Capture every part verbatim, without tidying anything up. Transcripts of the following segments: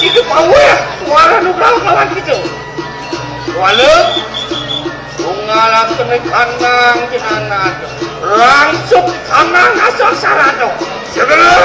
Iki paweh, wara nugraha lawan kita. Wala, tunggal kene kandang jenengan. Langsung kandang asal sarado. Segera.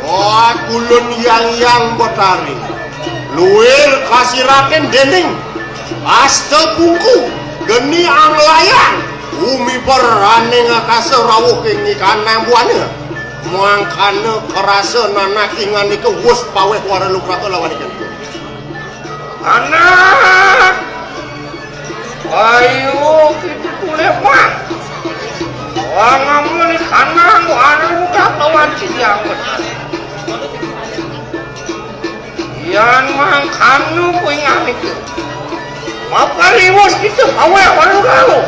Wah, kulun yang-yang Betari. Luir kasiratin dening asta buku geni anglayan. Bumi beraning akasa rawuh ing ikanang buana. Mangkana kerasa nanaki nganika wus paweh wara lukrata lawan ikan. Anak! Ayo kita tulih, Pak. Wang amuni kanang wara lukrata lawan siang. Yan mangkana kuwi nganika. Mapariwus kita paweh wara lukrata.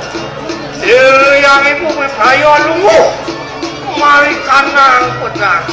Sir yang ibu praya lungguh. Mari kanang pedang.